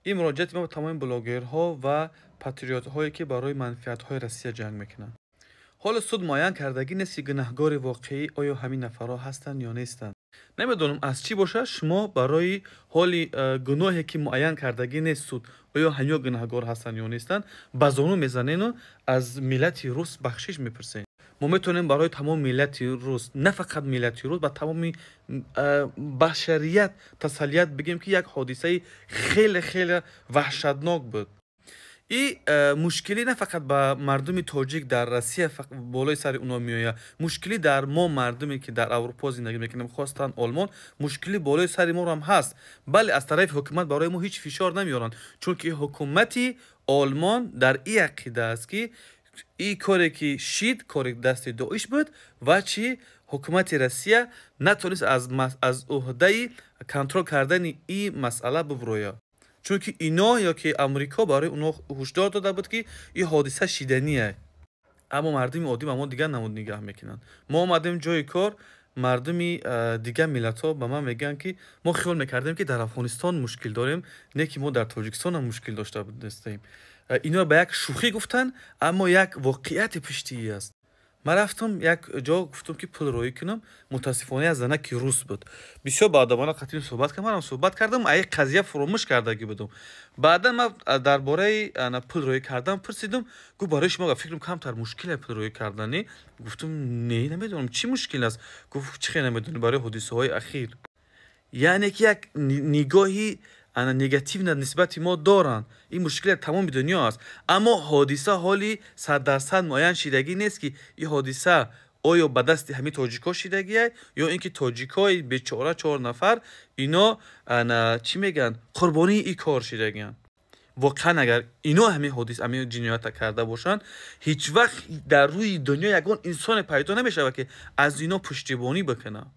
Ин муроҷиати мо ба тамоми блогерҳо ва патриотҳое, ки барои манфиатҳои Россия ҷанг мекунанд. Ҳоло суд муайян кардагӣ нест, ки гунаҳгори воқеӣ оё ҳамин нафарҳо ҳастанд ё нестанд. Намедонам, аз чӣ бошад, шумо барои ҳоли гуноҳе, ки муайян кардагӣ нест суд, оё ҳамиё гунаҳгор ҳастанд ё нестанд, ба зону мезанену аз миллати рус бахшиш мепурсед. Мо метавонем барои тамоми миллати рус, на фақат миллати рус, ба тамоми башарият тасаллият бигем, ки як ҳодисаи хеле хеле ваҳшатнок буд. И мушкилӣ на фақат ба мардуми тоҷик дар Россия болои сари уно меояд, мушкилӣ дар мо, мардуме ки дар Аврупо зиндагӣ мекунем, хостан Олмон, мушкилӣ болои сари моро ҳам ҳаст. Бале, аз тарафи ҳукумат барои мо ҳеҷ фишор намеоранд, чунки ҳукумати Олмон дар и ақида аст, ки и коре ки шид, кори дасти Доиш буд ва чи ҳукумати Россия натонист аз уҳдаи контрол кардани и масъала бубурояд, чунки ино ё ки Амрико барои онҳо ҳушдор дода буд, ки ин ҳодиса шидание. Аммо мардуми оддӣ ба мо дигар намуд нигаҳ мекунанд. Мо омадем ҷои кор, мардуми дигар миллатҳо ба ман мегӯянд, ки мо хиёл мекардем, ки дар Афғонистон мушкил дорем, не ки мо дар Тоҷикистонам мушкил дошта будастем. Иноро ба як шӯхӣ гуфтанд, аммо як воқеияти пуштиӣ аст. Ман рафтам як ҷо, гуфтам, ки пул роӣ кунам. Мутаассифона, як занаки рус буд, бисёр баадабона қатъин суҳбат кард. Манам суҳбат кардам, а як қазия фуромӯш кардагӣ будам. Баъдан ман дар бораи пул роӣ кардан пурсидам. Гуфт: «Барои шумо, фикрам, камтар мушкиле пул роӣ карданӣ». Гуфтам: «Не, намедонам, чӣ мушкил аст». Гуфт: «Чӣ хел намедонӣ? Барои ҳодисаҳои ахир». Яъне ки як нигоҳи ана негативна нисбати мо доранд. Ин мушкили тамоми дунё аст, аммо ҳодиса ҳоли 100% муайян шидагӣ нест, ки ин ҳодиса оё ба дасти ҳамин тоҷикҳо шидагия ё ин ки тоҷикҳои бечора чор нафар ино ана чӣ мегӯянд, қурбонии ин кор шидагиянд. Воқеан, агар ино ҳамин ҳодис, ҳамин ҷиноята карда бошанд, ҳеҷ вақт дар рӯи дунё ягон инсоне пайдо намешавад, ки аз ино пуштибонӣ бикунад.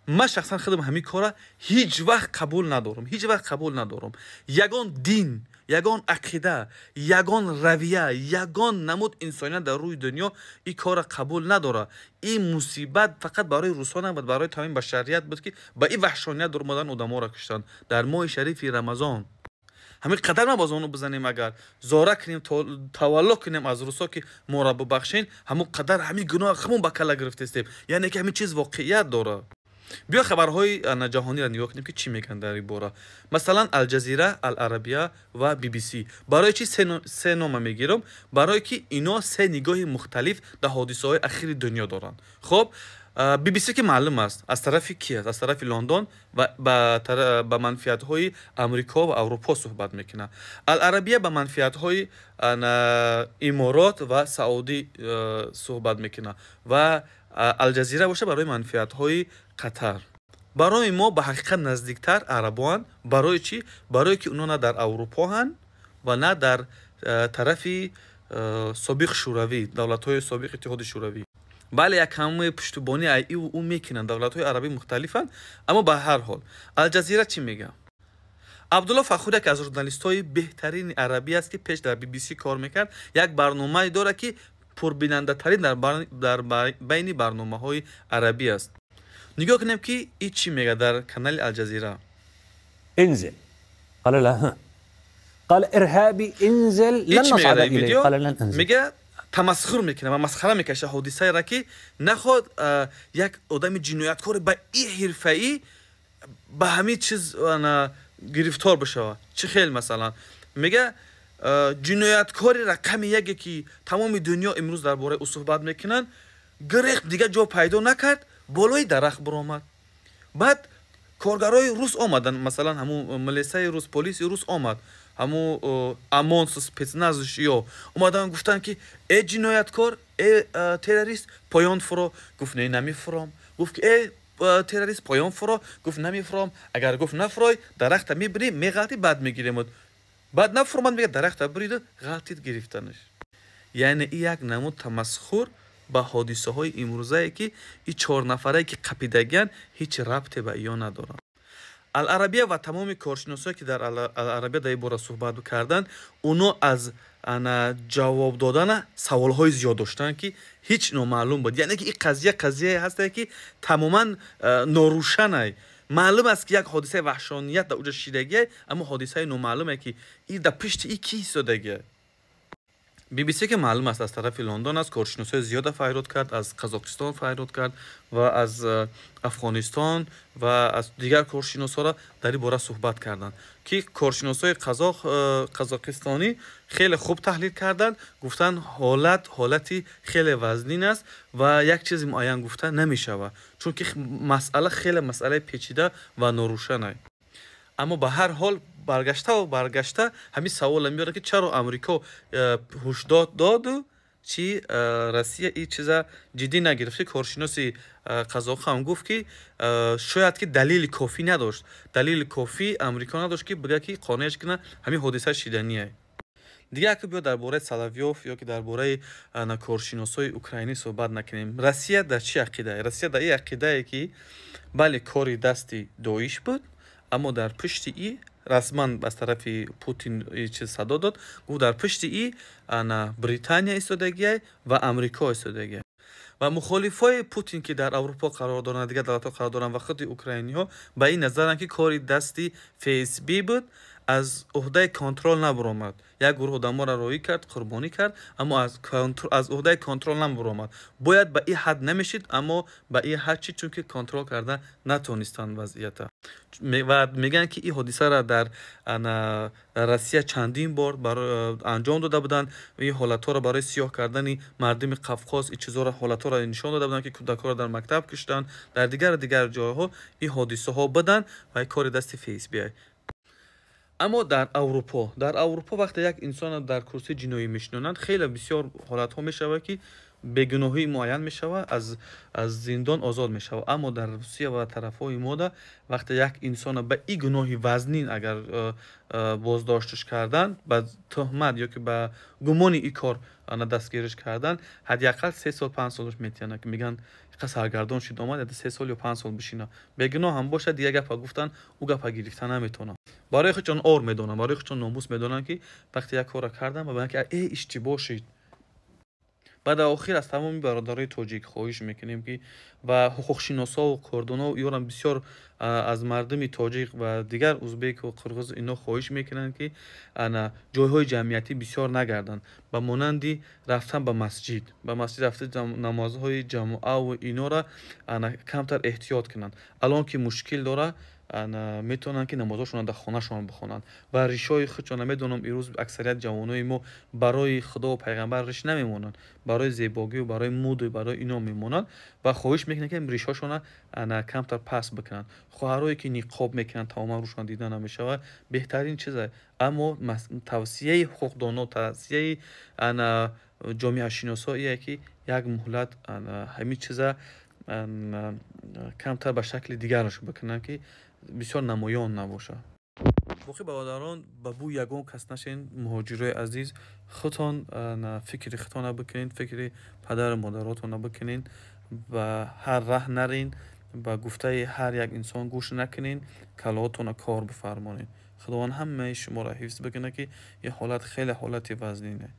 Ман шахсан худам ҳамин кора ҳеҷ вақт қабул надорам, ҳеҷ вақт қабул надорам. Ягон дин, ягон ақида, ягон равия, ягон намуд инсоният дар рӯи дунё ин корро қабул надорад. Ин мусибат фақат барои русҳо набуд, барои тамоми башарият буд, ки ба ин ваҳшоният дуромадан, одаморо куштанд дар моҳи шарифи Рамазон. Ҳамин қадар ма боз оно бизанем, агар зора кунем, тавалло кунем аз русҳо, ки моро бубахшен, ҳамон қадар ҳамин гуноҳ ҳамон ба калла гирифтестем. Яъне ки ҳамин чиз воқеият дорад. Биё, хабарҳои ҷаҳониро нигоҳ кунем, ки чӣ мегӯянд дар ин бора. Масалан, Алҷазира, Аларабия ва BBC. Барои чи се нома мегирам? Барое ки ино се нигоҳи мухталиф дар ҳодисаҳои ахири дунё доранд. Хоб, BBC, ки маълум аст, аз тарафи ки аст, аз тарафи Лондон ва ба манфиатҳои Амрико ва Аврупо суҳбат мекунад. Аларабия ба манфиатҳои Иморот ва Саудӣ суҳбат мекунад ва Алҷазира боша барои манфиатҳои Қатар. Барои мо ба ҳақиқат наздиктар арабоанд. Барои чӣ? Барое ки онҳо на дар Аврупоҳанд ва на дар тарафи собиқ Шӯравӣ, давлатҳои собиқ Иттиҳоди Шӯравӣ. Бале, як ҳамаи пуштубонӣ иву ӯ мекунанд, давлатҳои арабӣ мухталифанд, аммо ба ҳар ҳол, Алҷазира чӣ мегӯяд? Абдулло Фахур яке аз журналистҳои беҳтарини арабӣ аст, ки пеш дар BBC кор мекард. Як барномае дорад, ки пурбинандатарин дар байни барномаҳои арабӣ аст. Нигоҳ кунем, ки и чӣ мегӯяд дар канали Алҷазира. انزل. قال لا. قال ارهابي انزل، لن نصعد اليه. قال لن انزل. Мега, тамасхур мекунад ва масхара мекаша ҳодисаеро, ки наход як одами ҷинояткори ба и ҳирфаӣ ба ҳамин чиз гирифтор бишавад. Чӣ хел? Масалан, мега, ҷинояткори рақами яке, ки тамоми дунё имрӯз дар бораи ӯ суҳбат мекунанд, гирехт, дигар ҷо пайдо накард, болои дарахт биромад. Баъд коргарои рус омаданд, масалан, ҳамун милисаи рус, полиси рус омад, ҳамун ОМОН, спецназ ё омадан, гуфтанд, ки э ҷинояткор, э террорист, поён фуро. Гуфт: «Не, намефуром». Гуфт, ки э террорист, поён фуро. Гуфт: «Намефуром». Агар, гуфт, нафурой, дарахта мебирӣ, меғалтӣ, баъд мегиремуд. Баъд нафуромад, мега, дарахта бириду ғалтид, гирифтанаш. Яъне и як намуд тамасхур ба ҳодисаҳои имрӯзае, ки и чор нафарае, ки қапидагиянд, ҳеҷ рабте ба иё надоранд. Аларабия ва тамоми коршиносое, ки дар Аларабия дар ин бора суҳбат карданд, оно аз ана ҷавоб додана саволҳои зиёд доштанд, ки ҳеҷ номаълум буд. Яъне ки ин қазия қазияе ҳастае, ки тамоман норӯшанай. Маълум аст, ки як ҳодисаи ваҳшоният дар уҷа шидагие, аммо ҳодисаи номаълуме, ки и дар пишти и ки истодагие. BBC, ки маълум аст, аз тарафи Лондон аст, коршиносҳои зиёда файрод кард, аз Қазоқистон файрод кард ва аз Афғонистон ва аз дигар коршиносҳоро дар ин бора суҳбат карданд, ки коршиносҳои қазоқистонӣ хеле хуб таҳлил карданд. Гуфтанд, ҳолат ҳолати хеле вазнин аст ва як чизи муайян гуфта намешавад, чунки масъала хеле масъалаи печида ва норӯшанай. Аммо ба ҳар ҳол, баргаштаву баргашта ҳамин саволе меорад, ки чаро Амрико ҳушдор доду, чи Россия ин чиза ҷиддӣ нагирифт? Ки коршиноси қазоқ ҳам гуфт, ки шояд ки далели кофӣ надошт, далели кофӣ Амрико надошт, ки бигӯяд, ки қонеаш кунад, ҳамин ҳодиса шиданиае. Дигар ки биё дар бораи Соловьёв ё ки дар бораи коршиносҳои украинӣ суҳбат накунем. Россия дар чӣ ақидае? Россия дар ин ақидае, ки бале, кори дасти Доиш буд, аммо дар пушти и расман аз тарафи Путин чиз садо дод, гуфт, дар пушти и ана Британия истодагиай ва Амрико истодагиай. Ва мухолифои Путин, ки дар Аврупо қарор доранд, дигар давлатҳо қарор доранд, ва худи украиниҳо ба ин назаранд, ки кори дасти ФСБ буд, аз уҳдаи контрол набаромад. Як гурӯҳ одаморо роҳӣ кард, қурбонӣ кард, аммо аз уҳдаи контрол набаромад. Бояд ба ин ҳад намешид, аммо ба ин ҳад чӣ, чунки контрол карда натонистанд вазъията. Ва мегӯянд, ки ин ҳодисаро дар Россия чандин бор анҷом дода буданд. Ин ҳолатҳоро барои сиёҳ кардани мардуми Қавқоз, ин чизҳоро, ҳолатҳоро нишон дода буданд, ки кӯдакҳоро дар мактаб куштанд, дар дигару дигар ҷойҳо ин ҳодисаҳо буданд ва ин кори дасти ФСБ. Аммо дар Аврупо вақте як инсонро дар курсии ҷиноӣ мешинонанд, хеле бисёр ҳолатҳо мешавад, ки бегуноҳӣ муайян мешавад, аз зиндон озод мешавад. Аммо дар Русия ва тарафҳои мода вақте як инсонро ба ин гуноҳи вазнин агар боздошташ карданд, ба тӯҳмат ё ки ба гумони ин кор дастгириш кардан, ҳадди ақал 3 сол, 5 солаш метиҳанд, ки мегӯянд, иқа саргардон шуд, омад, 3 сол ё 5 сол бишина. Бегуноҳ ҳам бошад, дигар гапа гуфтан, ӯ гапа гирифта наметавонад. Барои худшон ор медонанд, барои худшон номус медонанд, ки вақте як корро кардам, ва ки э иштибоҳ шид. Баъд охир аз тамоми бародарои тоҷик хоҳиш мекунем, ки ва ҳуқуқшиносову кордоно ёрам, бисёр аз мардуми тоҷик ва дигар узбеку қирғиз ино хоҳиш мекунанд, ки ана ҷойҳои ҷамъиятӣ бисёр нагарданд, ба монанди рафтан ба масҷид рафта, намозҳои ҷамоаву инора ана камтар эҳтиёт кунанд. Алон ки мушкил дора, метавонанд, ки намозҳошонро дар хонашон бихонанд ва ришои худшон. Медонам, имрӯз аксарият ҷавонои мо барои Худову пайғамбар риш намемонанд, барои зебогию барои муду барои ино мемонанд. Ва хоҳиш мекунанд, ки ришҳошонро камтар паст бикунанд. Хоҳарое ки ниқоб мекунанд, тамоман рӯшон дида намешавад, беҳтарин чизе. Аммо тавсияи ҳуқуқдоно, тавсияи ҷомеашиносҳо ие, ки як муҳлат ҳамин чиза камтар ба шакли дигараш бикунанд, ки бисёр намоён набошад. Боқӣ, бародарон, ба бӯи ягон кас нашен. Муҳоҷирои азиз, худтон фикри худтона бикунед, фикри падару модаротона бикунед, ба ҳар раҳ нарен, ба гуфтаи ҳар як инсон гӯш накунед, калоотона кор бифармонед. Худованд ҳамаи шуморо ҳифз бикунад, ки ин ҳолат хеле ҳолати вазнине.